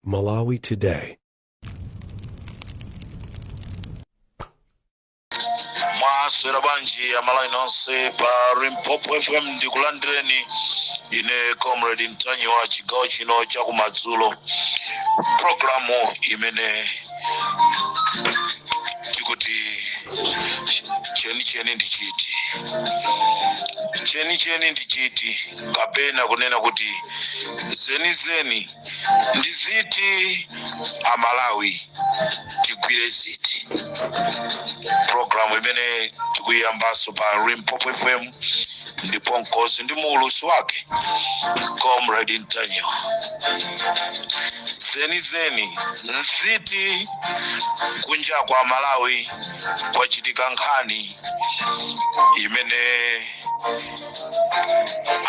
Malawi Today. Mwaswera bwanji Amalawi nonse pa Limpopo FM? Ndikulandireni ine Comrade Mtanyiwa, chigawo chino chakumadzulo, programu imene tikuti chenicheni ndi chiti, chenicheni ndi chiti, kapena kunena kuti zenizeni ndi ziti, Amalawi tigwire ziti. Programu imene tikuyiyambanso pa Limpopo FM, ndipo mkonzi ndi muulutsi wake Comrade Mtanyiwa. Zenizeni nziti? Kunja kwa Malawi kwachitika nkhani imene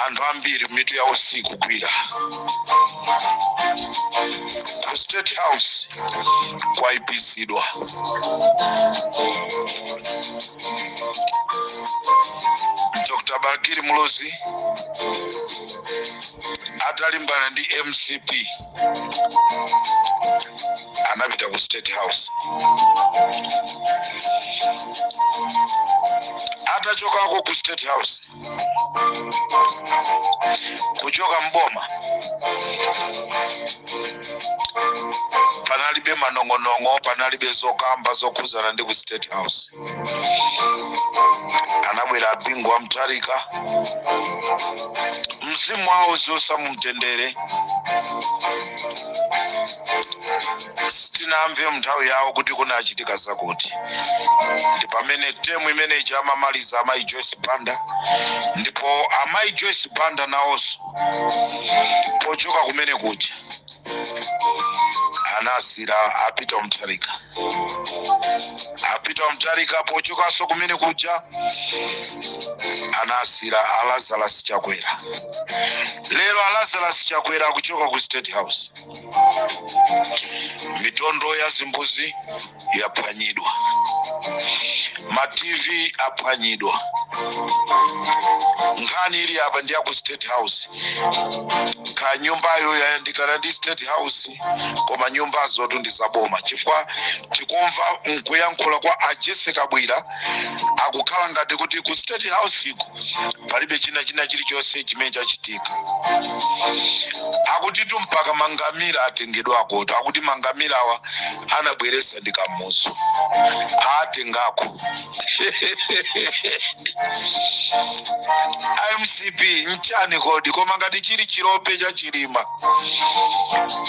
anthu ambiri mitu yawo sikugwira. Ku State House kwayipisidwa. Dr Bakili Muluzi atalimbana ndi MCP anapita ku State House. Atachokako ku State House, kuchoka mboma, panalibe manong'onong'o, panalibe zokamba zokhuzana ndi ku State House. Anabwera Bingu wa Mutharika, mzimu wawo uziusa mumtendere. Sitinamve mnthawi yawo kuti kunachitika zakuti. Ndi pamene temu imene ija amamaliza amayi Joyce Banda, ndipo amayi Joyce Banda nawonso pochoka kumene kuja anasira a Peter Mutharika. A Peter Mutharika pochokanso kumene kuja anasira a Lazarus Chakwera. Lero a Lazarus Chakwera akuchoka ku State House, mitondo ya zimbuzi yaphwanyidwa, ma TV aphwanyidwa. Nkhani ili apa ndi ya ku State House. Ka nyumbayo yayandikana ndi State House, koma nyumbazotu ndi zaboma, chifukwa tikumva nkuyankhula kwa a Jesse Kabwira akukhala ngati kuti ku State House iko palibe china chilichonse chimene chachitika. Akutitu mpaka mangamira atengedwako. Akuti mangamirawa anabweresa ndi Kamuzu, atengako MCP nchani kodi? Koma ngati chili chilope cha Chilima,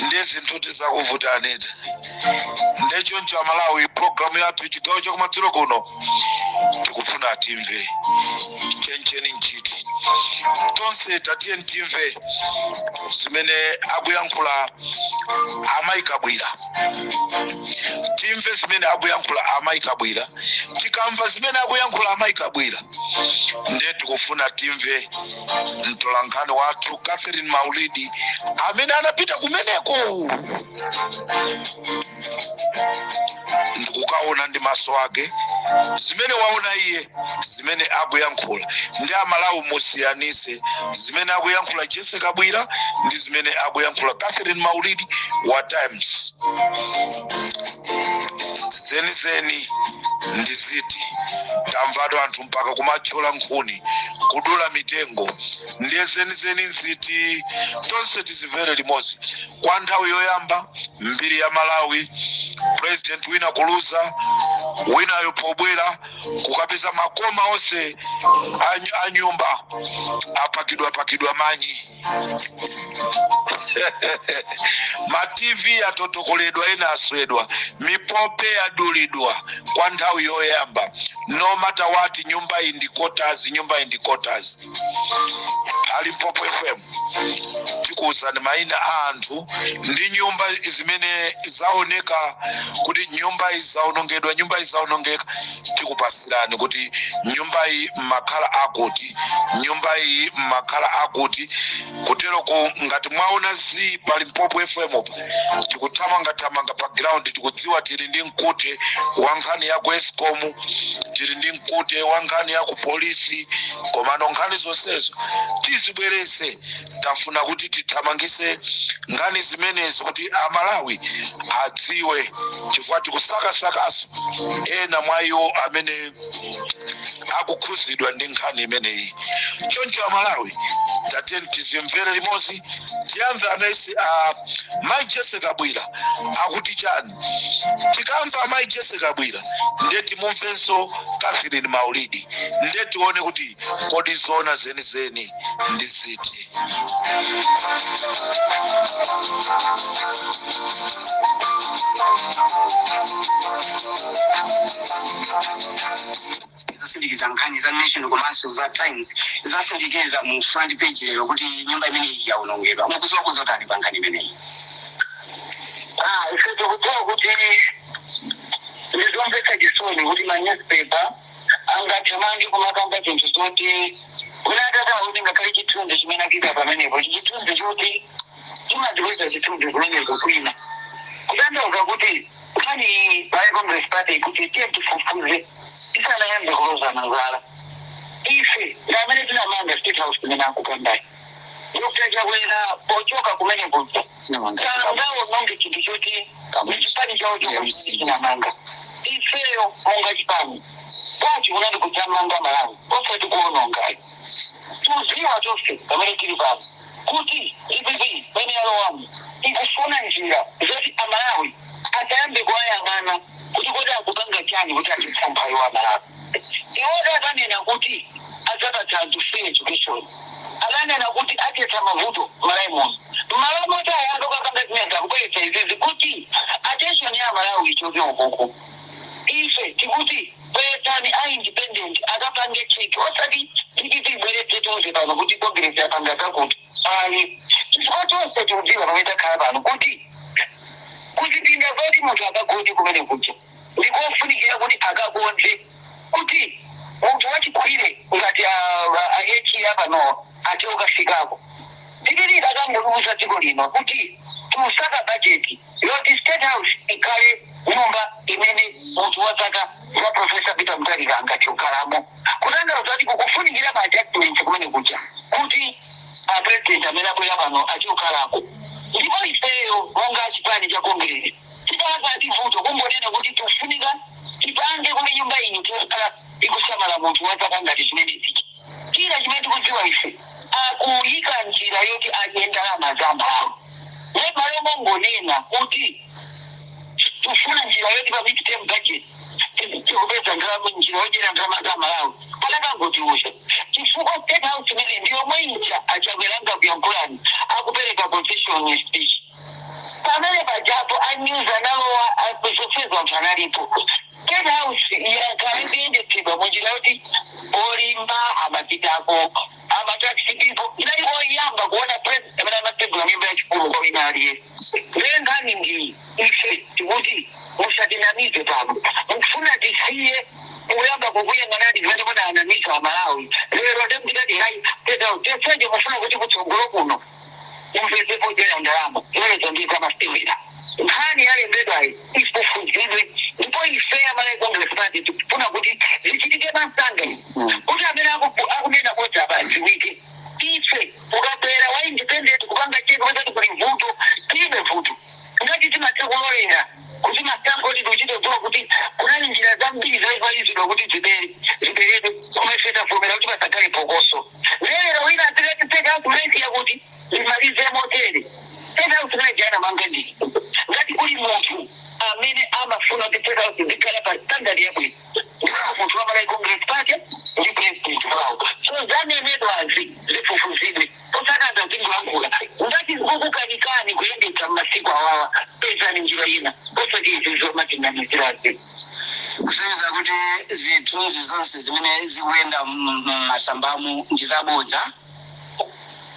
ndiye zinthu tizakuvutani. Nde choncho Amalawi, programu yathu chigawo chakumadzulo kuno tikufuna timve chenicheni nchiti. Tonse tatiye timve zimene akuyankhula amayi Kabwira, timve zimene akuyankhula amayi Kabwira. Tikamva zimene akuyankhula amayi Kabwira, ndiye tikufuna timve mtolankhani wathu Catherine Maulidi amene anapita kumeneko ndikukaona ndi maso ake zimene waona iye, zimene akuyankhula. Ndi Amalawi musiyanise zimene akuyankhula Jesse Kabwira ndi zimene akuyankhula Catherine Maulidi wa Times. Zenizeni ndi ziti? Tamvatu anthu mpaka kumathyola nkhuni, kudula mitengo. Ndiye zenizeni nziti? Tonse tizimvere limodzi. Kwa nthawi yoyamba mbiri ya Malawi, president wina kuluza, winayo pobwera kukapeza makoma onse a nyumba apakidwa pakidwa manyi, ma TV atotokoledwa, ena aswedwa, mipope yadulidwa kwa nthawi yoyamba. No matter what, nyumba iyi ndi quarters, nyumba iyi ndi quarters. A Limpopo FM tikuwuzani mayina a anthu ndi nyumba zimene zaoneka kuti nyumba izi zaonongedwa, nyumba izi zaonongeka. Tikupasirani kuti nyumba iyi mmakhala akuti, nyumba iyi mmakhala akuti. Kuteroko ngati mwaona zi pa Limpopo FM tikuthamangathamanga pa ground, tikudziwa tili ndi mkute wa nkhani ya ku Escom. Tili ndi mkute wa nkhani ya ku polisi, komano nkhani zonsezo tizibwerese. Tafuna kuti tithamangise nkhani zimenezi kuti Amalawi adziwe, chifukwa tikusakasakaso ena mwa iwo amene akukhuzidwa ndi nkhani imeneyi. Choncho Amalawi, tateni tizimvere limodzi, tiyamve amesi a Mai Jessica Kabwila akuti chani. Tikamva Mai Jessica Kabwila, ndiye timumvenso Catherine Maulidi, ndiye tione kuti kodi zona zenizeni ndi ziti. Zosindikiza nkhani za Nation komanso za Times zasindikiza mu front page lero kuti nyumba imeneyi yaonongedwa. Mukuziwa kuzotani pa nkhani imeneyi? Ah, ife tikudziwa kuti ndizomvetsa chisoni kuti ma newspaper angathamange kumakamba zinthu zoti wina atataone ngakhale chithunzi chimene akika pamenepo, chithunzi choti timazikweza chithunzi zimenezo kwina, kutanthauza kuti nkhani iyi Malawi Congress Party kuti tiye tifufuze tisanayambe kulozana zala. Ife ndi amene tinamanga State House kumene akukambayi Dr. Chakwera pochoka kumene kuja sangaononge chinthu choti ndi chipani chawo chomwe chinamanga. Ifeyo monga chipani kwachi kunati kudzamanga Malawi, osati kuonongayi. Tuziwa tonse pamene tili pano kuti DPP pamene yalowamo ikufuna njira zoti Amalawi asayambe kuwayang'ana kuti kodi akupanga chani kuti achitsa umphawi wa Malawi. Iwo akanena kuti adzapatsa anthu free education, akanena kuti athetsa mavuto Malawi muno, mmalo moti ayambe kukapanga zimenezi akubweretsa izizi kuti attention ya Malawi ichoke ukoko. Ife tikuti bweretsani a independent akapange check, osati DPP ibweretse tiuze pano kuti Congress yapanga zakuti, ayi, chifukwa tonse tikudziwa pamene takhala pano kuti kuzipinda zoti munthu akagone kumene kuja ndikofunikira kuti akakonze kuti munthu wachikulire ngati ahechi apanowa ati ukafikako. DPP akangotiuza dziko lino kuti tiusaka bajeti yoti State House ikhale nyumba imene munthu wa zaka za Professor Peter Mutharika angathe kukhalamo, kutanthauza kuti kukufunikira ma adjustments kumene kuja kuti a president amene abwera pano achikukhalako. Ndipo ifeyo monga chipani cha Congress tikalakati vuto kungonena kuti tikufunika tipange kuti nyumba iyi tikhala ikusamala munthu wa zaka ngati zimenezi. China chimene tikudziwa ife, akuyika njira yoti adye ndalama za Malawi. Malo mongonena kuti tifuna njira yoti pa mid-term budget tikupeza ndalama, njira yodyera ndalama za Malawi, panakangotiuza, chifukwa State House imene ndi yomwe ija Achakwera kuyankhulani akupereka concession speech pamene pajapo, a news analowa, zonsezi anthu analipo. State House yakhala ikuyendetsedwa munjira yoti olimba amapitako, ama taxi people. Inali oyamba kuona president amene amatsegula nyumba yachifumu kwa wina aliyense. Ndiye nkhani ndi ife tikuti musatinamize pano, mukufuna tisiye kuyamba kukuyang'anani zimene munanamiza Amalawi lero, ndemtikati hayi, State House teseje mufuna kuti kutsogolo kuno mumvezepo dyera ndalama zimenezo ndi zamasewera. Nkhani yalembedwayi ifufuzidwe, ndipo ife Amalawi Congress Party tikufuna kuti zichitike masanga kuti amene akunena bodza apa adziwike. Ife ukabwera wa independent kupanga check kuti kuli vuto, tilibe vuto. Ngati timathe kulolera kuti masankho kuti tichitodziwa kuti kunali njira zambiri zimene kuti zibere ziberedwe, koma ife tavomera kuti pasakhale phokoso. Lero wina atikati State House mesiya kuti limalize motere, State House naye anamanga ndi ngati kuli munthu amene amafuna kuti State House zikhala pa standard yabwino, ndipo munthu wa Malawi Congress Party ndi president wawo. So zanenedwazi zifufuzidwe, osakaza zingoyankhula. Ngati zikukukanikani kuyendetsa mmasiku awawa, pezani njira ina, osati izi zomatinamizirazi. Kusonyeza kuti zithunzi zonse zimene zikuyenda m'masambamu ndi zabodza?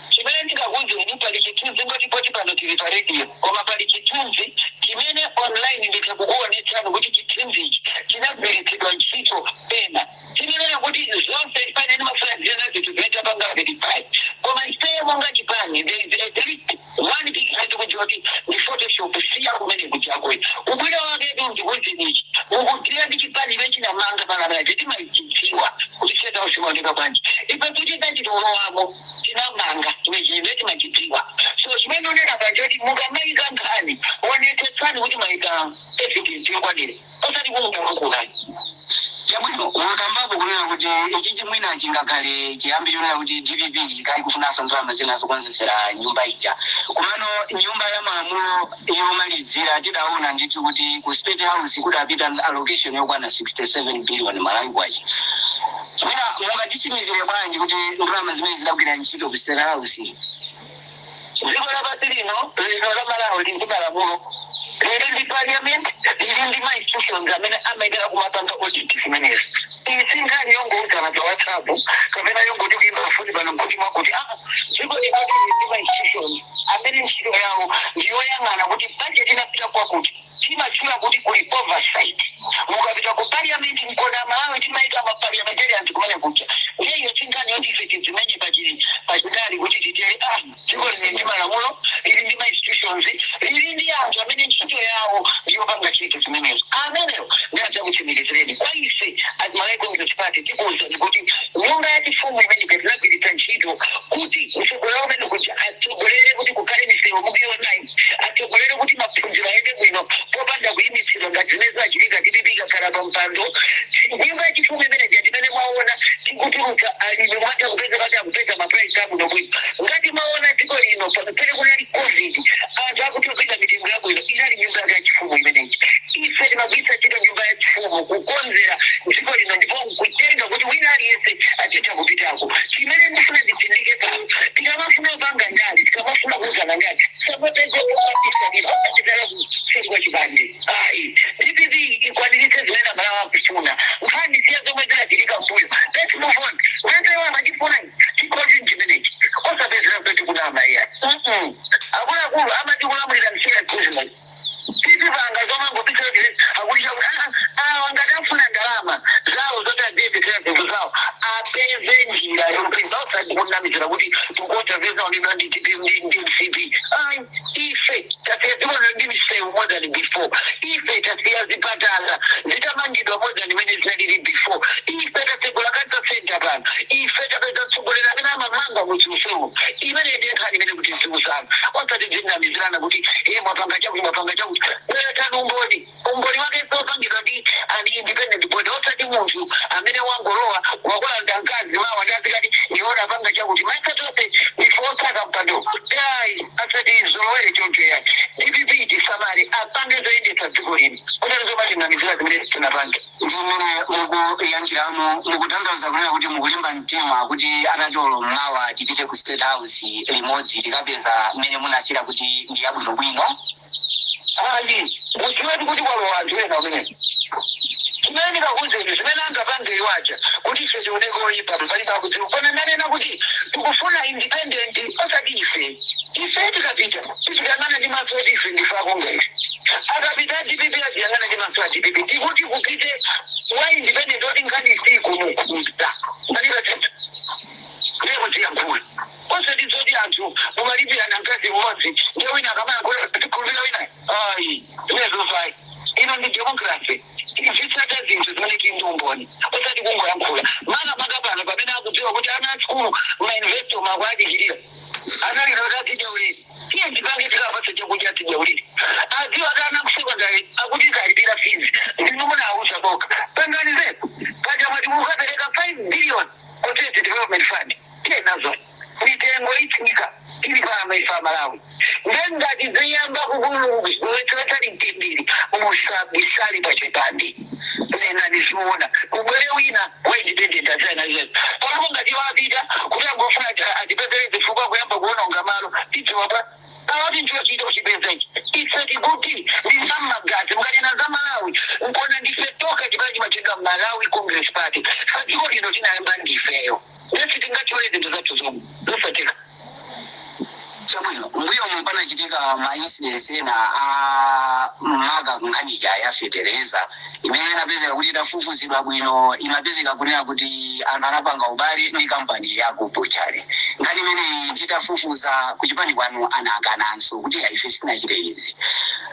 Chimene ndingakuwuzeni, pali chithunzi, ngoti poti pano tili pa radio, koma pali chithunzi chimene online nditha kukuonetsani kuti chithunzi ichi chinagwiritsidwa ntchito pena. Tinenera kuti zonse chipani ndimafuna zina zinthu zimene tapanga verify, koma ifeyo monga chipani there is at least one thing tikudziwa. Njoti ndi Photoshop, siya kumene kujakwe. Ubwino wake tu ndikudzinichi, mukudira ndi chipani chinamanga palamati, timachidziwa kuti State House imaoneka bwanji. Ife kuti tachitolowamo, tinamanga chimene timachidziwa. So chimene unena panjoti, mukamayika nkhani, onetsetsani kuti mayika evidence yokwanira, osati kungolankhulani. Chabwino, wakambapo kunena kuti ichi chimwina chingakhale chiyambi chonena kuti DPP ikali kufunanso ndalama zina zokonzesera nyumba ija. Komano nyumba ya malamulo yomalizira tidaona ndithu kuti ku State House kudapita allocation yokwana 67 billion Malawi kwacha. Mwina mungatitsimikizire bwanji kuti ndalama zimene zidagwira ntchito ku State House? Dziko lapasi lino, lino la Malawi, lili ndi malamulo, lili ndi parliament, lili ndi ma institutions amene amayenera kumapanga audit zimenezi. Iyi si nkhani yongouzana pa WhatsApp kapena yongoti kuimba foni pano nkuti mwakuti. Ah, dziko linati lili ndi ma institutions amene ntchito yawo ndiyoyang'ana kuti budget inapita kwakuti. Timatchula kuti kuli oversight. Mukapita ku parliament, mkona Malawi timayika ma parliamentarians kumene kuja. Ndiye iyo si nkhani yoti ife tidzimenye pachidali kuti titere. Ah, dziko lili ndi malamulo, lili ndi ma institutions, lili ndi anthu amene ntchito yawo ndiyopanga ntchito zimenezo. Amenewo ndi adzakutsimikizireni. Kwa ife as Malawi Congress Party, tikuwuzani kuti nyumba yachifumu imene tinagwiritsa ntchito kuti mtsogoleri umene kuti atsogolere kuti kukhale misewu mukuyionayi, atsogolere kuti maphunziro ayende bwino popanda kuyimitsidwa ngati zimene zachitika DPP ikakhala pa mpando. Nyumba yachifumu imene timene mwaona tikutulutsa, alimi mwatha kupeza pati akupeza ma price abwino bwino. Ngati mwaona dziko lino pamene kunali COVID, anthu akutopeza mitengo yabwino, inali nyumba yake yachifumu imeneyi. Ife timagwiritsa ntchito nyumba yachifumu kukonzera dziko lino ndipo nkutenga kuti wina aliyense achitha kupitako. Chimene ndifuna nditsindike pano, tikamafuna kupanga ndale, tikamafuna kuuzana ndale, samapeze kusekwa chipande, ayi. DPP ikwaniritse zimene Amalawi akufuna. Nkhani siya zomwe zinachitika mbuyo. Let's move on. Wenzewa amachifuna chikhozi chimenechi, osapezera kuti kunama iya. Akuluakulu amati kulamulira msiya business, tizipanga zomangopita kuti akuti awa ngati afuna ndalama zawo zoti aziyendesera zinthu zawo, apeze njira yopeza, osati kunamizira kuti tikuotapeza ulidwa ndi ndi MCP, ayi. Ife tasiya dziko ndi misewu more than before. Ife tasiya zipatala zitamangidwa more than imene zinalili before. Ife tatsegula cancer center pano. Ife tapeza mtsogoleri amene amamanga muchiusewu. Imene ndiye nkhani imene kuti ziuzana, osati zinamizirana kuti iye mwapanga chakuti, mwapanga chakuti. Bweretani umboni. Umboni wake sopangidwa ndi an independent body, osati munthu amene wangolowa wakulanda mkazi mawa ndazikati ndiona apanga chakuti maisa tonse ife osaka mpando, ayi. Asati zolowere choncho yayi. DPP tisamale, apange zoyendetsa dziko lino, osati zomatinamizira zimene sinapange. Ndi mmene mukuyankhiramo, mukutanthauza kunena kuti mukulimba mtima kuti atatolo mmawa tipite ku State House limodzi, tikapeza mmene munachira kuti ndi yabwinobwino? Ayi, mudziwetu kuti kwalowa anthu ena umene chimene ndikakuwuzeni zimene angapange iwaja kuti ife tioneke oyipa, palibe akudziwa. Koma ndanena kuti tikufuna independent, osati ife. Ife tikapita tiziyang'ana ndi maso oti ife ndife a Congress. Akapita DPP, aziyang'ana ndi maso a DPP. Tikuti kupite wa independent oti nkhani isiikumukhudza manipatata ndiye kuziyankhula, osati zoti anthu mumalipirana mkazi mmodzi, ndiye wina akamayankhula tikhulupira wina, ayi. Zimenezo ino ndi democracy. Tizitsata zinthu zimene tili ndi umboni, osati kungoyankhula. Makamaka pano pamene akudziwa kuti ana a sukulu ma university makuadikirira, analira kuti atidya ulere, tiye tipange tikapatse chakudya, tidya ulere. Adziwa kuti ana ku secondary akuti kalipira fees, ndinu munawuza boka. Pangani zepo paja mwati mukapereka 5 billion ku State Development Fund, tiye nazo mitengo itsika tili pano ife Amalawi. Ngengati ziyamba kukulowetsani mtendere, musabisale pachipande, nenani ziona, kubwere wina wa independent azayana palipo. Ngati wapita kuti angofuna atipezere zifukwa kuyamba kuononga malo, tidziwa pa awati nchochita kuchipeza ichi. Ife tikuti ndi zam'magazi. Mukanena za Malawi, nkona ndife toka chipani chimachedwa Malawi Congress Party. Dziko lino tinayamba ndifeyo, ndesi tingachole zinthu zathu zomwe zosatheka. Chabwino, mbuyomu panachitika ma incidents ena a maka nkhaniya ya fetereza imene inapezeka kuti itafufuzidwa bwino, imapezeka kunena kuti anthu anapanga ubale ndi kampani ya ku butchery. Nkhani imeneyi titafufuza kuchipani kwanu anakananso kuti ife sitinachite izi.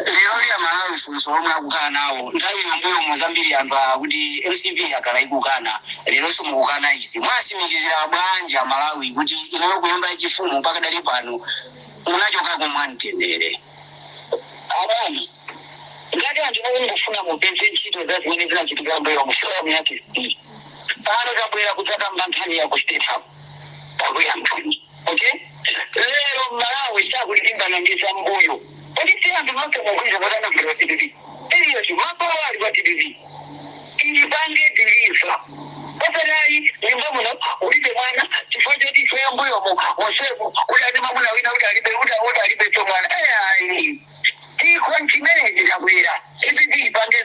Lero liya Malawi funso lomwe akukhala nawo nthawi ino, mbuyomu zambiri anthu akuti MCP akhala ikukana, leronso mukukana izi, mwasimikizira bwanji Amalawi kuti inuyo kunyumba yachifumu pakadali pano munachokako mwamtendere? Abani, ngati anthu mukungofuna mupeze ntchito za zimene zinachitika mbuyo muforum yati pano, tabwera kudzakamba nkhani ya ku State House, takuyankhani. Okay, lero Malawi sakulimbana ndi zambuyo. Kodi si anthu nonse mugwiza kuti anagwira DPP? Period. Mabawa ali kwa DPP, ilipange deliver. Osati nyumba muno ulibe mwana chifukwa choti ifeyo mbuyomo monsemo uli ane mamuna wina uli alibe uli alibe so mwana. Ayi, chikho chimenechi chabwera, DPP ipange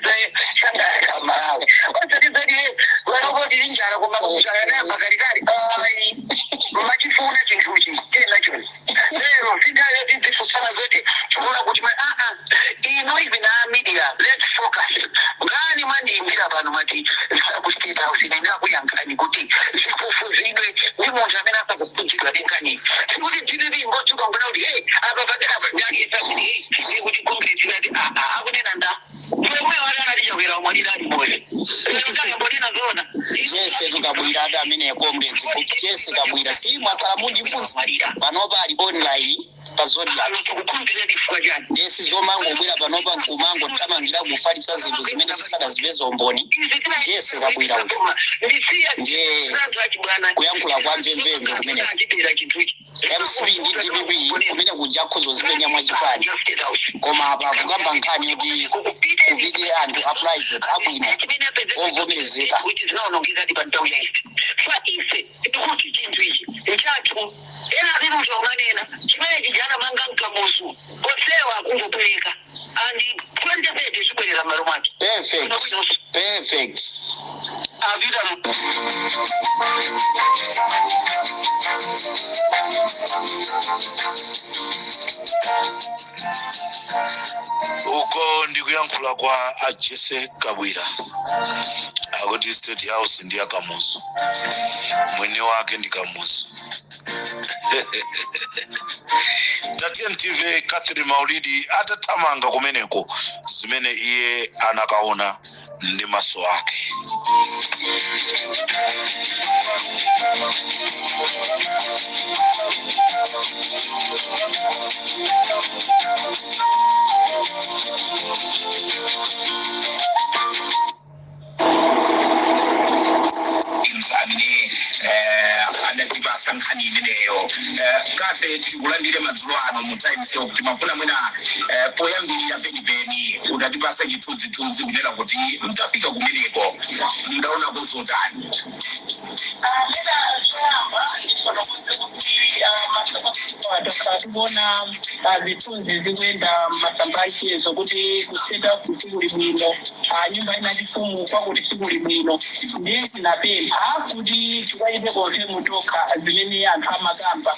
sangalala Malawi, osati zoti vanoko tili njala koma njala nayo pakalikali. Ayi, machifuna chinthuchi tena choni lero sindayo tidzifunsana zoti chifuna kuti aa ino even a media, let's focus. Ngani mwandiyimbira pano mati ku State House, ine ndakuyankhani kuti zifufuzidwe ndi munthu amene asakukhudzidwa ndi nkhani. Sikuti DPP ngodzuka ngona kuti hey, apa padera apa ndaliyesa kuti hey, kuti kumbiritsira ti aa akunena nda yomwe wali anatichakwera umwalira ali moyo lero tayambonena zona. Jesse Kabwira ati amene comrades, Jesse Kabwira, si mwakhala mundifunsa panopa ali online pa Zodiak. Tikukhulupirira chifukwa chani? Ndesi zomangobwera panopa nkumango thamangira kufalitsa zinthu zimene zisadazipeze umboni. Jesse Kabwira uyu ndiye kuyankhula kwa mvemvemve kumene MCP ndi DPP kumene kuja khuzo zipenya mwachipani, koma apa kukamba nkhani yoti kupite anthu a private abwino ovomerezeka. Kuti zinaonongeka pa nthawi ya ife, fa ife tikuti chinthu ichi nchathu. Ena atiruta umanena chimene chijana manga mkamuzu onsewa akungobwereka andi 2030 chibwerera m'malo mwake. Perfect, perfect. Avita. Uko ndikuyankhula kwa a Jesse Kabwira, akuti State House ndi yakamuzu, mwini wake ndi Kamuzu. Tatiye TV, Catherine Maulidi atathamanga kumeneko, zimene iye anakaona ndi maso ake. Amene adatipasa nkhani imeneyo, kafe tikulandire madzulo ano mu Times Talk. Timafuna mwina poyambirira penipeni utatipasa chithunzithunzi kunena kuti mtafika kumeneko mdaona kuzotani? Amena choyamba ndifotokoze kuti masoko tikuona zithunzi zikuyenda masamba achiyezo kuti ku State House sikuli bwino, nyumba ina chifumu kwakuti sikuli bwino. Ndiye tinapempha kuti tikachite confirm tokha zimene anthu amakamba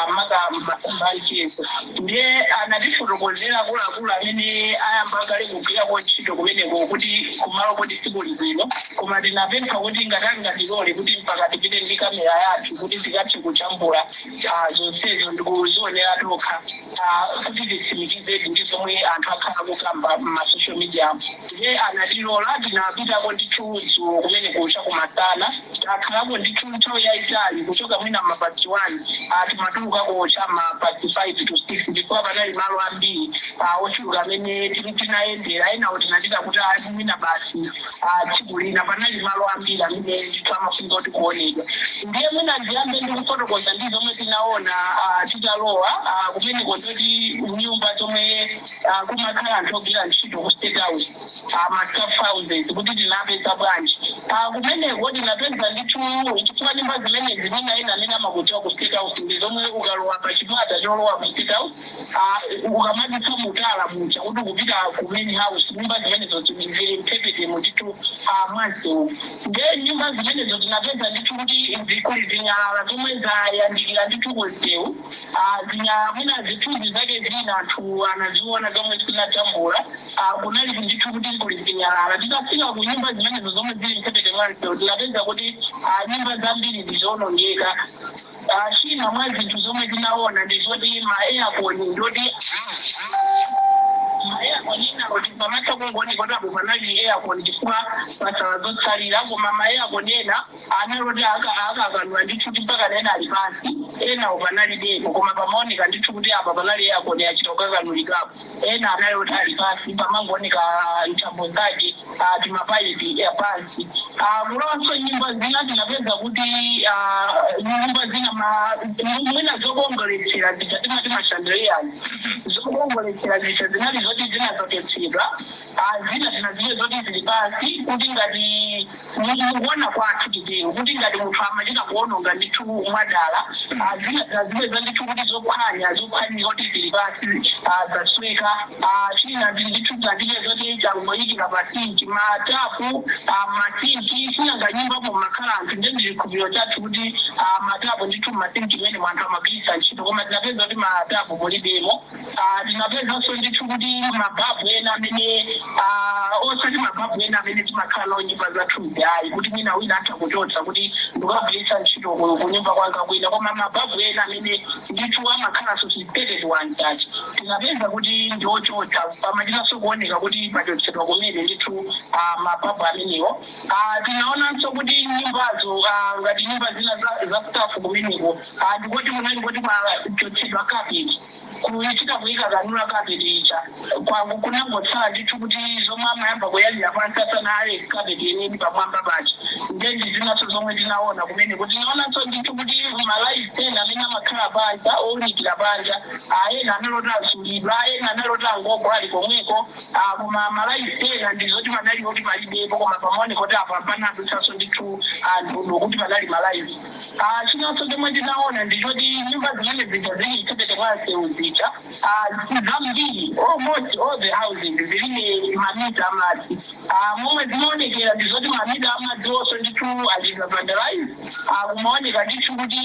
maka masamba achiyezo. Ndiye anatifotokozera akuluakulu amene ayamba kale kugwirako ntchito kumeneko kuti kumalo kuti sikuli bwino, koma tinapempha kuti ngati angatilole kuti mpaka tipite ndi kamera yathu kuti tikathe kujambula zonsezo ndikuzionera tokha kuti titsimikizedi ndi zomwe anthu akhala kukamba ma social media. Ndiye anatilola, tinapitako ndithu dzulo kumene kucha kumasana. Takhalako ndithu nthawi yayitali, kuchoka mwina ma past 1, timatulukako cha ma past 5 to 6, ndipo panali malo ambiri ochuluka amene tinayendera. Enawo tinachita kuti mwina basi tsiku lina. Panali malo ambiri amene ndithu amafunika kuti kuonedwa. Ndiye mwina ndiyambe ndikufotokoza ndi zomwe tinaona titalowa kumeneko, ndoti nyumba zomwe Kumakhala anthu ogwira ntchito ku State House, ma staff houses, kuti tinapeza bwanji? Kumeneko tinapeza ndithu, chifukwa nyumba zimenezi mwina ena amene amakudziwa ku State House, ndi zomwe ukalowa pa chipata cholowa ku State House, ukamadutsa mutala muja kuti kupita ku main house, nyumba zimenezo zili mphepetemo ndithu mwansewu. Nde nyumba zimenezo tinapeza ndithu kuti kuli zinyalala zomwe zayandikira ndithu kunsewu. Zinyalala mwina zithunzi zake zina anthu anaziona zomwe zinajambula. Kunali ndithu kuti kuli zinyalala. Titafika ku nyumba zimenezo zomwe zili mphepete mwansewu, tinapeza kuti nyumba zambiri ndizowonongeka. China mwa zinthu zomwe tinaona ndizoti ma aircon, ndoti ma aircon ina kuti pamatha kungooneka kuti apo panali aircon chifukwa pasala zotsalira, koma ma aircon ena analoti akakanula ndithu kuti mpaka ena ali pansi, enawo panalibepo, koma pamaoneka ndithu kuti apa panali aircon yachita kukakanulikapo. Ena anali kuti ali pansi, pamangooneka nthambo zake, timapayipi pansi. Kulowanso nyumba zina, tinapeza kuti nyumba zina mwina zokongoletsera zija timati ma chandeliers, zokongoletsera zija zinali zoti zinachotsedwa. Zina zinaziwe zoti zili pansi, kuti ngati mukuona kwathu titero kuti ngati munthu amachita kuononga ndithu mwadala. Zina zinazipeza ndithu kuti zophwanya, zophwanyika, kuti zili pansi, zasweka. China ndithu zinazipeza zoti changoyikira pa sinki, matapu, masinki. Sinanga nyumbamo makhala anthu, ndi chikhulupiriro chathu kuti matapu ndithu masinki mene anthu amagwiritsa ntchito, koma tinapeza kuti matapu mulibemo. Tinapezanso ndithu kuti mababu ena amene, osati mababu ena amene timakhala nawo nyumba zathuzi ayi, kuti mwina wina atha kuchotsa kuti ndikagwiritsa ntchito ku nyumba kwanga kwina, koma mababu ena amene ndithu amakhalanso suspected ones achi, tinapeza kuti ndiochotsa, pamachitanso kuoneka kuti pachotsedwa kumene ndithu mababu amenewo. Tinaonanso kuti nyumbazo, ngati nyumba zina za staff kumeneko, ndikoti munali kuti pachotsedwa carpet, kuchita kuyika kanula carpet ija, kwangu kunangotsala ndithu kuti zomwe amayamba kuyalira pansi asana ale carpet yeneni pamwamba paja. Ndendi zinaso zomwe tinaona kumene kuti tinaonanso ndithu kuti ma lights ena amene amakhala panja owunikira panja, ena analoti azulidwa, ena analoti angogwa ali komweko. Koma ma lights ena ndizoti panali kuti palibepo, koma pamaoneka kuti apa panadutsanso ndithu anthu kuti panali ma lights. Chinanso chomwe tinaona ndichoti nyumba zimene zija zili mphepete mwa msewu zija, zambiri, almost all the houses zilibe mamita amadzi. Momwe zimaonekera ndizoti mamita amadzi onso ndithu achita vandalize. Kumaoneka ndithu kuti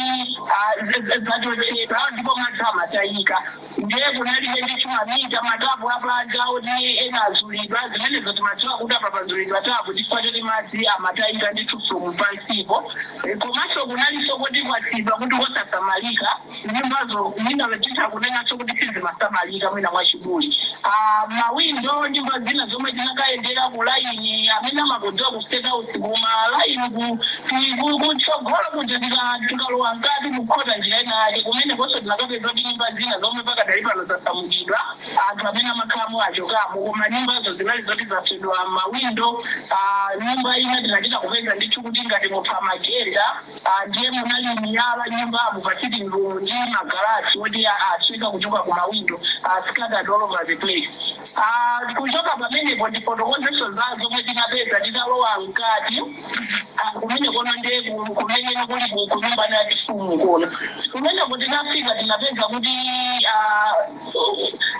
zachotsedwa ndipo madzi amatayika, ndiye kunalibe ndithu mamita. Matapu apanja oti ena azulidwa, zimenezo timadziwa kuti apa pazulidwa tapu chifukwa choti madzi amatayika ndithu from pansipo. Komanso kunalinso kuti kwatsidwa kuti kosasamalika nyumbazo, mwina titha kunenanso kuti sizimasamalika mwina mwachidule. Mawindo, nyumba zina zomwe tinakayendera ku laini, amene amakudziwa ku State House, kuma laini kutsogolo kuja, tikalowa mkati mukhota njira ina yake, kumene konso tinakapeza kuti nyumba zina zomwe pakadali pano zasamukidwa, anthu amene amakhalamo achokamo, koma nyumbazo zinali zoti zaswedwa mawindo. Nyumba ina tinachita kupeza ndithu kuti ngati munthu amagenda, ndiye munali miyala nyumbamo pa sitting room ndi magalasi oti asweka kuchoka ku mawindo, scattered all over the place. Kuchoka pamenepo ndifotokozeso za zomwe tinapeza titalowa mkati. Kumene kono ndiye kumene kuli ku nyumba ya chifumu kona, kumeneko tinafika, tinapeza kuti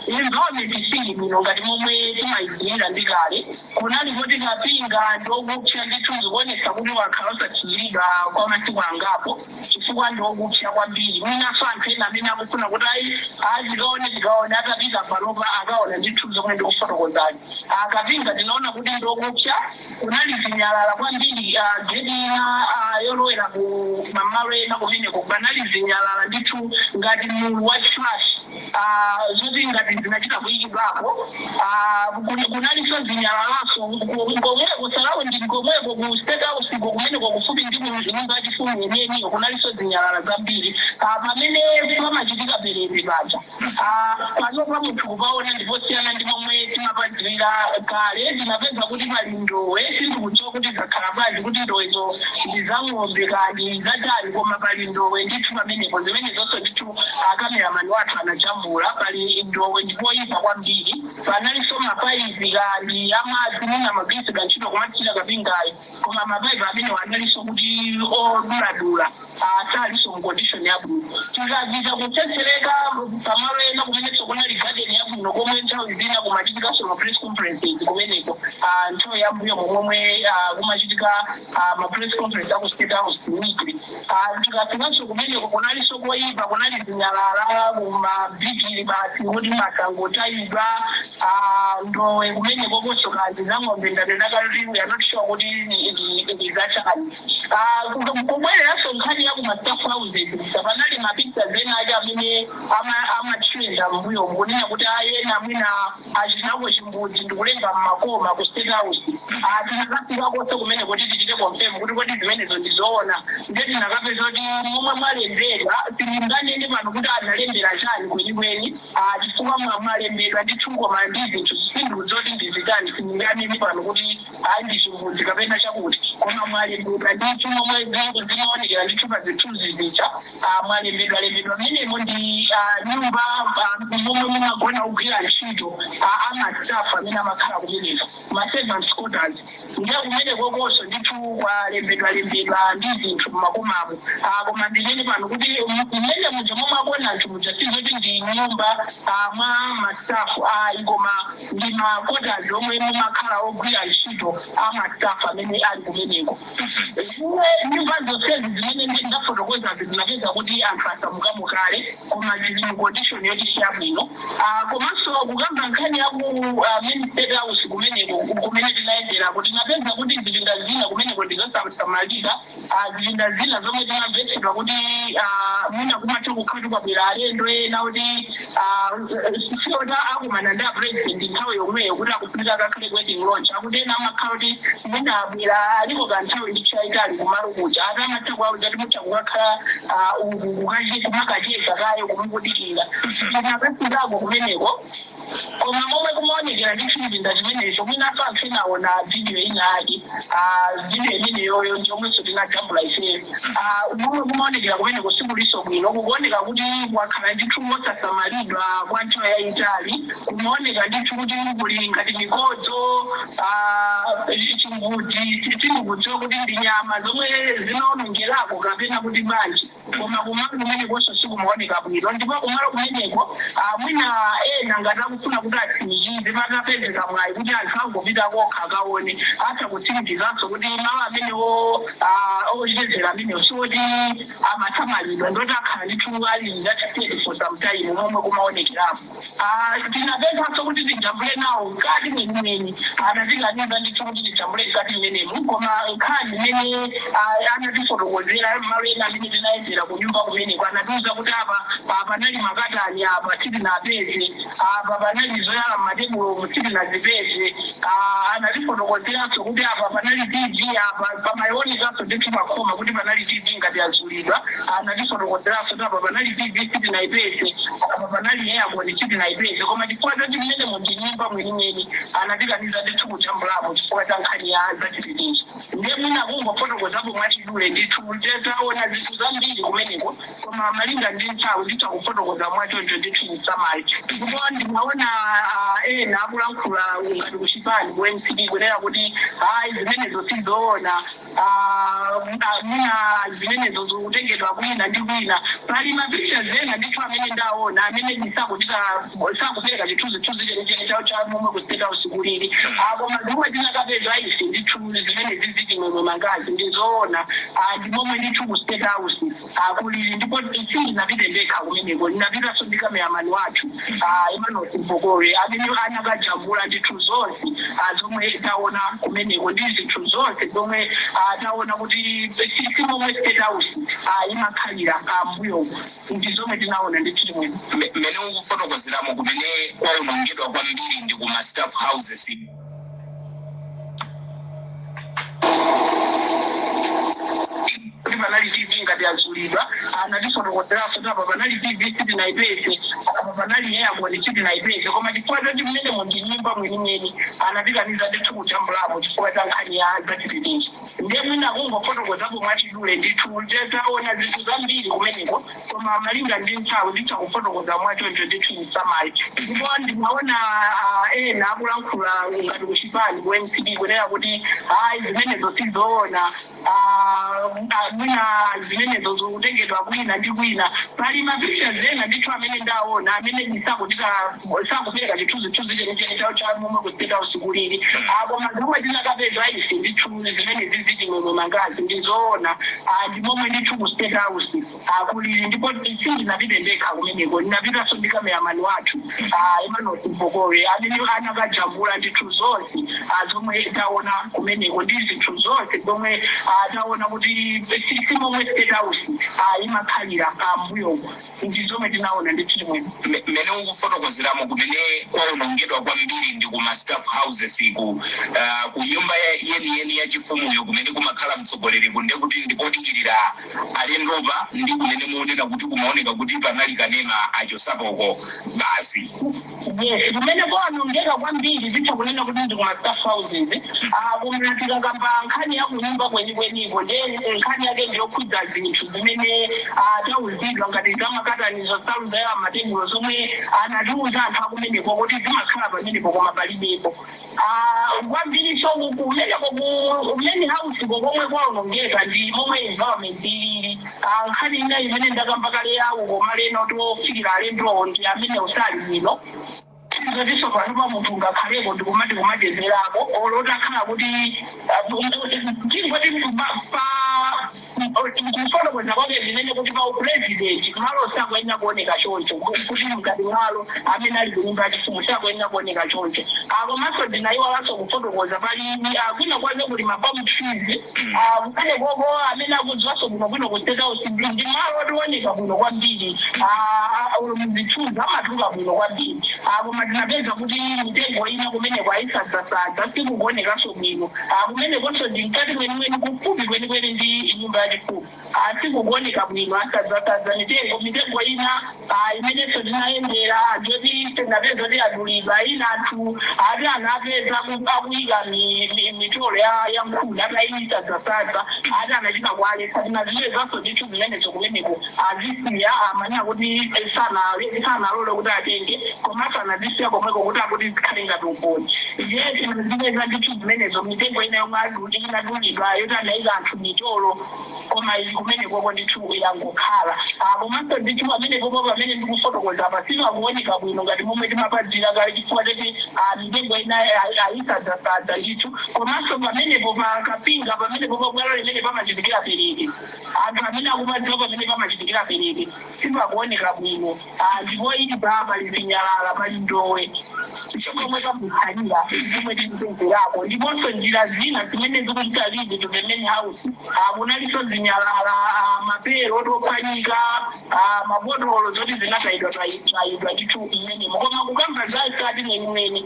environment sili bwino ngati momwe timayidziwira ndi kale. Kunali kuti kapinga ndokupsa ndithu, zikuonetsa kuti wakhala osathiridwa kwa masiku angapo chifukwa ndokupsa kwambiri. Mwinaso anthu ena amene akufuna kuti ayi azikaone, tikaone, atapita panopa akaona ndithu zomwe ndikufotokozani. Akapinga tinaona kuti ndokupsa, kunali zinyalala kwambiri. Geti ina yolowera ku mamalo ena kumeneko panali zinyalala ndithu ngati mulu wa trash, zoti ngati zinachita kuyikidwapo. Kunalinso zinyalalaso komweko surrounding komweko ku State House ko, kumeneko kufupi ndi ku nyumba yachifumu yeniyeniyo, kunalinso zinyalala zambiri. Pamene pamachitika perete paja, panopa munthu kupaona ndiposiyana ndi momwe timapadziwira kale. Tinapeza kuti pali ndowe, sindikudziwa kuti zakhala bwanji, kuti ndowezo ndi za ng'ombe kandi zatani, koma pali ndowe ndithu pamenepo. Zimene zonso ndithu a cameraman wathu anajambula. tinajambula pali ndowe ndipoyipa kwambiri. Panalinso mapaipi kandi amadzi mwina amagwiritsidwa ntchito kumathira kapingayo, koma mapaipi amene analinso kuti oduladula, asalinso mu condition yabwino. Tikapita kutsetsereka pamalo ena kumenenso kunali garden yabwino, komwe nthawi zina kumachitikanso ma press conferences kumeneko, nthawi yambuyo momwe kumachitika ma press conference aku State House weekly. Tikafikanso kumeneko kunalinso koyipa, kunali zinyalala kumabigiri basi kuti masangotayidwa, ndowe kumeneko konso kandi za ng'ombe ndatendakaloti we are not sure kuti ndi zachani. Kubwereranso nkhani ya kuma staff houses, panali ma pictures ena ake amene amatrenda mbuyo kunena kuti ayena mwina achinako chimbudzi ndikulemba mmakoma ku State House. Tinakafika konse kumene kuti tichite confirm kuti kodi zimenezo ndizoona, ndiye tinakapeza kuti momwe mwalembedwa, simunganene pano kuti analembera chani kwenikweni, chifukwa mwalembedwa ndithu, koma ndi zinthu sindikudzoti ndizitani. Simunganene pano kuti ayi ndi chimbudzi kapena chakuti, koma mwalembedwa ndithu momwe zimaonekera ndithu pa zithunzi zija. Mwalembedwa lembedwa mmenemo ndi nyumba momwe mumagona kugwira ntchito ama staff amene amakhala kumeneko, ma servants quarters. Ndiye kumene kokonso ndithu kwalembedwa lembedwa ndi zinthu mmakomamo. Koma ndinene pano kuti mmene muja momwe akuona anthu muja sizoti ndi nyumba mwa ma staff ayi, koma ndi ma quarters omwe mumakhala ogwira ntchito ama staff amene ali kumeneko. Zimwe nyumba zonsezi zimene ndafotokozazi zinapeza kuti anthu asamukamo kale, koma zili mu condition yoti siyabwino. Komanso kukamba nkhani ya ku main State House kumeneko kumene tinayenderako, tinapeza kuti zipinda zina kumeneko ndizosamalika. Zipinda zina zomwe tinamvetsedwa kuti mwina kumatha kukhala kwabwera alendo ena kuti siota akumana ndi a President nthawi yomweyo kuti akufunika kakhale wedding launch, akuti ena amakhala kuti mwina abwera aliko kanthawi ndithu yayitali kumalo kuja, ati amatha kuwauza kuti mutha kukakhala uku kumakacheza kayo kumukudikira. Tinakafikako kumeneko, koma momwe kumaonekera ndi chipinda chimenecho, mwina anthu enaona video ina ake, video imeneyoyo ndiomwenso tinajambula ifeyo. Momwe kumaonekera kumeneko sikuliso bwino, kukuoneka kuti kwakhala ndithu mosasamalidwa kwa nthawi yayitali. Kumaoneka ndithu kuti kuli ngati mikodzo, chimbudzi, sindikudziwa kuti ndi nyama zomwe zinaonongerako kapena kuti bwanji, koma kumalo kumenekonso sikumaoneka bwino. Ndipo kumalo kumeneko mwina ena ngati akufuna kuti atsimikize, patapezeka mwayi kuti anthu angopita kokha akaone, atha kutsimikizanso kuti malo amenewo ochezera amenewo siwoti amasamalidwa, ndoti akhala ndithu ali in that state for some time momwe kumaonekerapo. Tinapezanso kuti tijambule nawo mkati mwenimweni, anatikaniza ndithu kuti tijambule mkati mmenemu, koma nkhani imene anatifotokozera malo ena amene tinayendera kunyumba kumeneko, anatiuza kuti apa panali makatani, apa sitinapeze, apa panali zoyala mmatebulo, sitinazipeze. Anatifotokozeranso kuti apa panali TV, apa pamaionekanso ndithu pakhoma kuti panali TV ngati yazulidwa. Anatifotokozeranso kuti apa panali TV, sitinayipeze, apa panali aircon, sitinayipeze, koma chifukwa choti mmene mundi nyumba mwenimweni anatikaniza ndithu kujambulamo chifukwa cha nkhani ya zachitetezo. Ndiye mwina kungofotokozapo mwachidule ndithu, taona zinthu zambiri kumeneko, koma malinga ndi nthawi nditha kufotokoza mwachoncho ndithu msamali. Ndipo ndimaona ena akulankhula ngati kuchipani ku MCP kunena kuti hayi, zimenezo sizoona, mwina zimenezo zikutengedwa kwina ndi kwina. Pali ma pictures ena ndithu amene ndaona amene sakupereka chithunzithunzi chenicheni chawo cha momwe ku State House kulili. Koma zomwe tinakapeza ife ndithu zimene ziziti momwe mangazi ndizoona, ndi momwe ndithu ku State House kulili. Ndipo sindinapite ndekha kumeneko, ndinapitanso ndi cameraman wathu Emmanuel Mpokore amene anakajambula ndithu zonse zomwe taona kumeneko ndi zinthu zonse zomwe taona kuti si momwe State House imakhalira mbuyomo, ndi zomwe tinaona ndithu chimwene. Mmene ukufotokozeramo, kumene kwawonongedwa kwambiri ndi kuma staff houses Kuti Panali TV ngati yazulidwa. Anatifotokozeranso kuti apa panali TV, sitinayipeze, apa panali aircon, sitinayipeze, koma chifukwa choti mmenemo ndi nyumba mwenimweni, anatikaniza ndithu kujambulapo chifukwa cha nkhani ya zachitetezo. Ndiye mwina kungofotokozapo mwachidule ndithu, taona zinthu zambiri kumeneko, koma malinga ndi nthawi nditha kufotokoza mwachoncho ndithu msamali. Ndipo ndimaona ena akulankhula ngati kuchipani ku MCP kunena kuti hayi, zimenezo sizoona, mwina zimenezo zikutengedwa kwina ndi kwina. Pali ma pictures ena ndithu amene ndaona amene sakupereka chithunzithunzi chenicheni chawo cha momwe ku State House kulili. Koma zomwe tinakapeza ife ndithu, zimene ziziti momwe mangazi ndizoona, ndi momwe ndithu ku State House kulili. Ndipo sindinapite ndekha kumeneko, ndinapitanso ndi cameraman wathu, Emmanuel Mpokowe, amene anakajambula ndithu zonse zomwe taona kumeneko ndi zinthu zonse zomwe taona kuti si momwe State House imakhalira mbuyoko. Ndi zomwe tinaona ndithu chimwene. Mmene ukufotokozeramo, kumene kwaonongedwa kwambiri ndi kuma staff houses ku nyumba yeniyeni ya chifumuyo kumene kumakhala mtsogoleri, kunde kuti ndipodikirira alendopa, ndi kumene muonera kuti kumaoneka kuti panali kanema achosapoko basi. Yes, kumene kwaonongeka kwambiri zitha kunena kuti ndi kuma staff houses. Koma tikakamba nkhani ya kunyumba kwenikweniko, ndiye nkhani yake ndiyokhudza zinthu zimene tauzidwa ngati zamakatanizo, nsalu za matebulo, zomwe anatiuza anthu akumeneko kuti zimakhala pamenepo koma palibepo. Kwambiriso kumeneko ku main house ko komwe kwaonongeka ndi momwe environment ilili. Nkhani ina imene ndakamba kale yawo, koma leno tofikira alendowo ndi amene usali bwino. Zotinso pano pa munthu ungakhaleko ndikumati kumachezerako, olo utakhala kuti ndingoti pa kufotokoza kwake zimene kuti pa upresident malo sakuyenera kuoneka choncho, kuti mkati malo amene ali kunyumba yachifumu sakuyenera kuoneka choncho. Komanso ndinayiwalanso kufotokoza, pali kwina kwake kuli ma palm trees kumene koko. Amene akudziwanso bwinobwino ku State House, ndi malo otioneka bwino kwambiri, mzithunzi amatuluka bwino kwambiri. Koma tinapeza kuti mitengo ina kumeneko ayisadzasadza, sikukuonekanso bwino. Kumenekonso ndi mkati mwenimweni, kufupi kwenikweni ndi nyumba yachifumu, sikukuoneka bwino, asadzasadza mitengo. Mitengo ina imenenso tinayendera joti tinapeza kuti adulidwa, ina anthu ati anapeza akuyika mitolo ya nkhuni atayisadzasadza, ati anachita kualetsa. Tinazipezanso ndithu zimenezo kumeneko, azisiya, amanena kuti sanalole kuti atenge, komanso anazisiya komweko kuti akuti zikhale ngati umboni. Ndiye tinazipeza ndithu zimenezo, mitengo ina yomwe inadulidwa yoti anayika anthu mitolo, koma ili kumenekoko ndithu yangokhala. Komanso ndithu pamenepopo pamene ndikufotokoza apa sipakuoneka bwino ngati momwe timapadzira kale, chifukwa choti mitengo ina ayisadzasadza ndithu. Komanso pamenepo pa Kapinga, pamenepo pabwalo limene pamachitikira parade, anthu amene akumadziwa pamene pamachitikira parade, sipakuoneka bwino. Ndipo ili pa pali zinyalala, pali ndowe chomwe pamukhalira zomwe tikupezerako. Ndiponso njira zina zimene zikuchita lead to the main house, kunalinso zinyalala, mapero otophwanyika, mabotolo zoti zinatayidwa tayidwa ndithu mmenemo. Koma kukamba za mkati mwenimweni,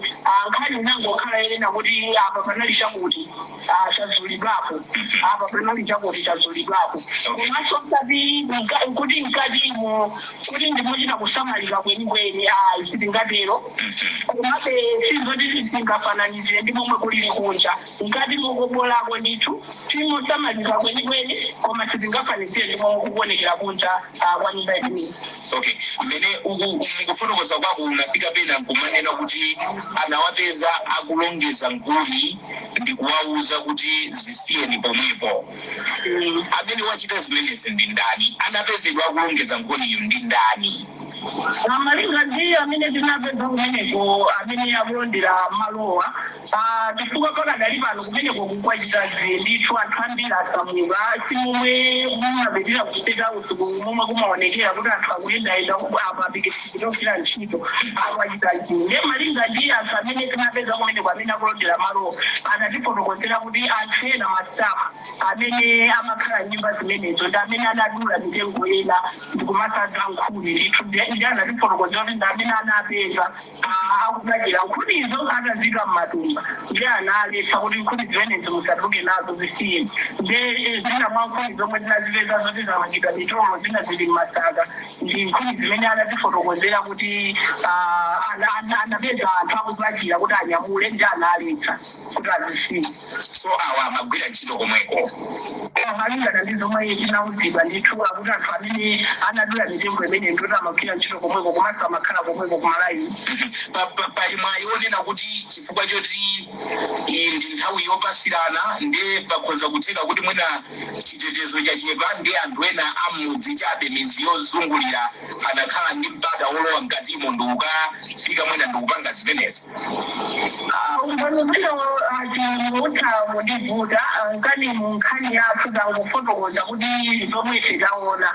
nkhani inangokhala yonena kuti apa panali chakuti chazulidwapo, apa panali chakuti chazulidwapo. Komanso mkati kuti mkatimo kuti ndimochita kusamalika kwenikweni, ayi, sitingatero. Komabe sizoti tingafananizire ndi momwe kulili kunja. Mkati mokobolako ndithu timosamalika kwenikweni, koma sitingafanizire ndi momwe kukuonekera kunja kwa nyumba imeneyi. Okay, mmene uku mukufotokoza kwako unafika pena nkumanena kuti anawapeza akulongeza nkhuni ndi kuwauza kuti zisiyeni pomwepo. Amene wachita zimenezi ndi ndani? Anapezedwa akulongeza nkhuniyo ndi ndani? Malinga ndi amene tinapeza kumeneko, amene akulondera malowa, chifukwa pakadali pano kumeneko kukwachita ndithu anthu ambiri asamuka. Simomwe mumapitira ku State House momwe kumaonekera kuti anthu akuyendayenda apa apikisitokira ntchito, akwachita nde malinga ndi anthu amene tinapeza kumeneko amene akulondera malowa, anatifotokozera kuti anthu ena, ma staff amene amakhala nyumba zimenezo, ndi amene anadula mitengo ina ndikumasadza nkhuni ndithu. Ndiye Chikwanje, ndi anatifotokozera kuti ndi amene anapeza akupakira nkhunizo atazika m'matumba, ndi analetsa kuti nkhuni zimenezi musatuluke nazo, zisiye. Ndi zina mwa nkhuni zomwe tinazipeza zoti zamangidwa mitolo, zina zili m'masaka, ndi nkhuni zimene anatifotokozera kuti anapeza anthu akupakira kuti anyamule, ndi analetsa kuti azisiye. So awa amagwira ntchito komweko? Malingana ndi zomwe tinauzidwa ndithu, akuti anthu amene anadula mitengo imene ndoti amagwira ntchito komweko, komanso amakhala komweko kumalaini. Pali mwayi wonena kuti chifukwa choti iyi ndi nthawi yopasirana, ndiye pakhoza kutheka kuti mwina chitetezo chachepa, ndi anthu ena amudzi chabe, midzi yozungulira, anakhala ndi mpata wolowa mkatimo ndikukafika mwina ndikupanga zimenezi? Umboni bwino chimutha ndivuta nkani mu nkhani yathu tangofotokoza kuti zomwe titaona.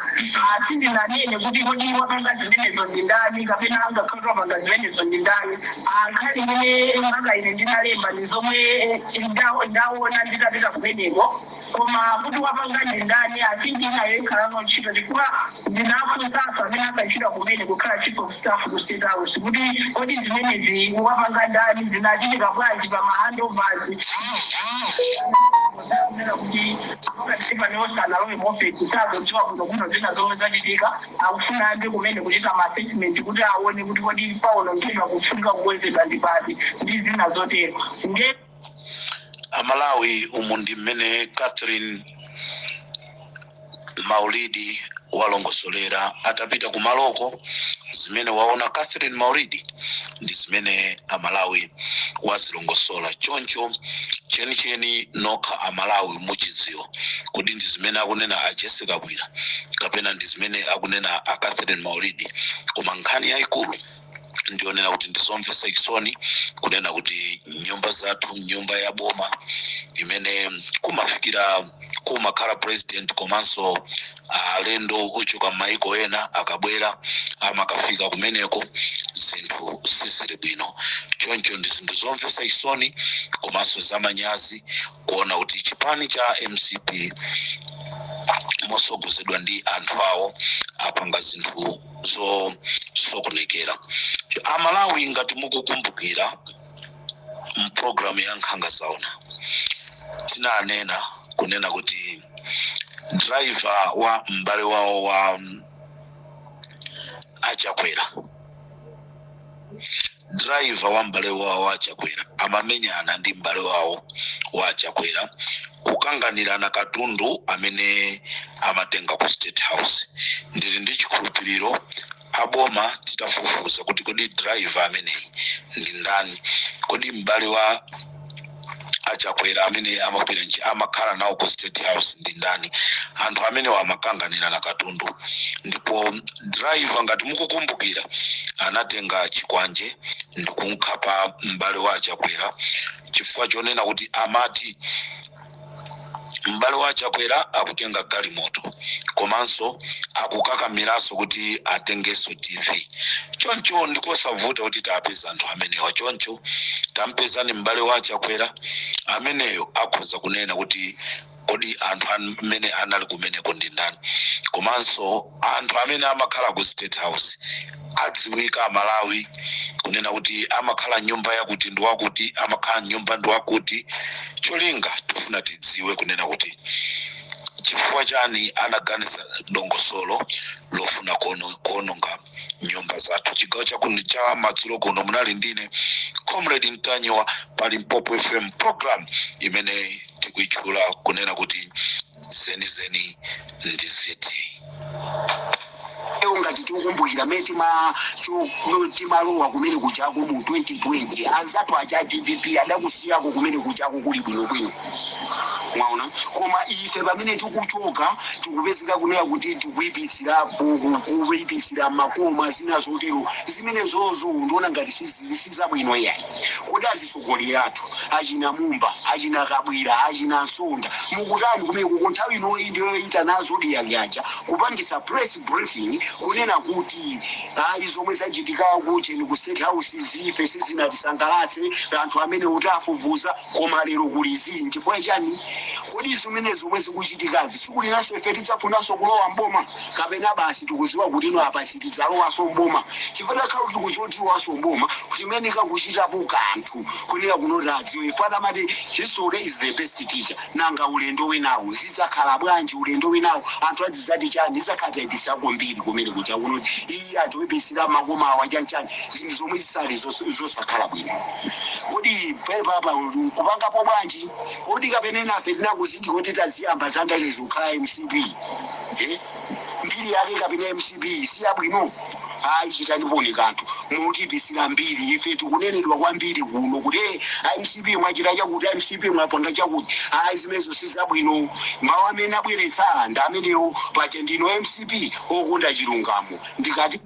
Sindinanene kuti kodi wapanga zimenezo ndi ndani kapena angakhale wapanga zimenezo ndi ndani. Nkhani imene maka ine ndinalemba ndi zomwe ndaona nditapita kumeneko, koma kuti wapanga ndi ndani asindinayo ikhalano ntchito, chifukwa ndinafunsanso amene akachita kumene kukhala chief of staff ku State House kuti kodi zimenezi wapanga ndani, zinachitika bwanji pa ma handovers, kunena kuti pakati analowe muofesi, sakudziwa bwino bwino zina zomwe zachitika. Akufuna ande kumene kuchita ma assessment kuti aone kuti kodi paonongedwa kufunika kukwezedwa ndi pati ndi zina zotero nge. Amalawi, umu ndi mmene Catherine Maulidi walongosolera atapita kumaloko. Zimene waona Catherine Maulidi ndi zimene Amalawi wazilongosola. Choncho chenicheni nokha Amalawi muchidziwa kuti ndi zimene akunena a Jessica Bwira kapena ndi zimene akunena a Catherine Maulidi. Koma nkhani yayikulu ndionena kuti ndizomvetsa chisoni kunena kuti nyumba zathu, nyumba ya boma imene kumafikira kumakhala president komanso alendo ochoka m'mayiko ena akabwera amakafika kumeneko, zinthu sizili bwino. Choncho ndi zinthu zomvetsa chisoni komanso zamanyazi kuona kuti chipani cha MCP mosogozedwa ndi anthu awo apanga zinthu zosokonekera. Amalawi, ngati mukukumbukira, mpulogalamu ya Nkhanga Zaona tinanena kunena kuti driver wa m'bale wawo wa Achakwera, driver wa m'bale wawo wa Achakwera amamenyana ndi m'bale wawo wa Achakwera kukanganirana katundu amene amatenga ku State House. Ndili ndi chikhulupiriro aboma titafufuza kuti kodi driver ameneyi ndi ndani, kodi m'bale wa Achakwera amene amagwira amakhala nawo ku State House ndi ndani, anthu amene amakanganirana katundu. Ndipo driver, ngati mukukumbukira, anatenga chikwanje ndikunkhapa m'bale wa Achakwera chifukwa chonena kuti amati m'bale wa Achakwera akutenga galimoto komanso akukakamiranso kuti atengenso TV. Choncho ndikosavuta kuti tapeza anthu amenewa. Choncho tampezani m'bale wa Achakwera ameneyo, akhoza kunena kuti kodi anthu amene anali kumeneko ndi ndani, komanso anthu amene amakhala ku State House adziwika Amalawi kunena kuti amakhala nyumba yakuti ndi wakuti, amakhala nyumba ndi wakuti. Cholinga tifuna tidziwe kunena kuti chifukwa chani anaganiza dongosolo lofuna kuononga nyumba zathu. Chigawo chakuno cha madzulo kuno munali ndine Comrade Mtanyiwa pa Limpopo FM, program imene tikuitchula kunena kuti Zenizeni Ndi Ziti. Ewo ngati tikukumbukira mmene timalowa kumene kuchako mu 2020, anzathu aja DPP adakusiyako kumene kuchako kuli bwinobwino, mwaona? Koma ife pamene tikuchoka tikupezeka kunena kuti tikuyipitsirapo, kuyipitsira makoma, zina zotero. Zimene zozo ndiona ngati sizabwino iyayi. Kodi azisogolera athu, achina Mumba, achina Kabwira, achina Nsonda, mukutani kumeko? Ku nthawi inoyi ndiyoyita nazo diyakiaja kupangisa press briefing kunena kuti ayi, zomwe zachitika kucheni ku State House zife sizinatisangalatse, anthu amene kuti afufuza, koma lero kuli zii, nchifukwa chani? Kodi zimene zomwe zikuchitikazi sikulinanso ife tidzafunanso kulowa mboma, kapena basi tikuziwa kuti ino apa sitidzalowanso mboma? Chifukwa takhala kuti tikuchotiwanso mboma, chimene kakuchitapo kanthu kunena kunoti adziwe ifana amati history is the best teacher. Nanga ulendo winawo zidzakhala bwanji? Ulendo winawo anthu adzidzati chani? Idzakhala tayibisako mbiri kumene kucha kunoti iyi atiwibisira makoma awa chanchani, zinthu zomwe zisali zosakhala bwino. Kodi pepapa kupangapo bwanji? Kodi kapena nafe tinakuzindi kuti taziyamba zandalezo kukhala MCP, eh? Mbiri yake kapena MCP si yabwino? Ayi, chitaniponi kanthu, mutibisira mbiri. Ife tikunenedwa kwambiri kuno kuti MCP mwachita chakuti, MCP mwapanga chakuti. Ayi, zimenezo si zabwino. Mawu amene abweretsa ndi amenewo. Paja ndino MCP okonda chilungamo, ndikati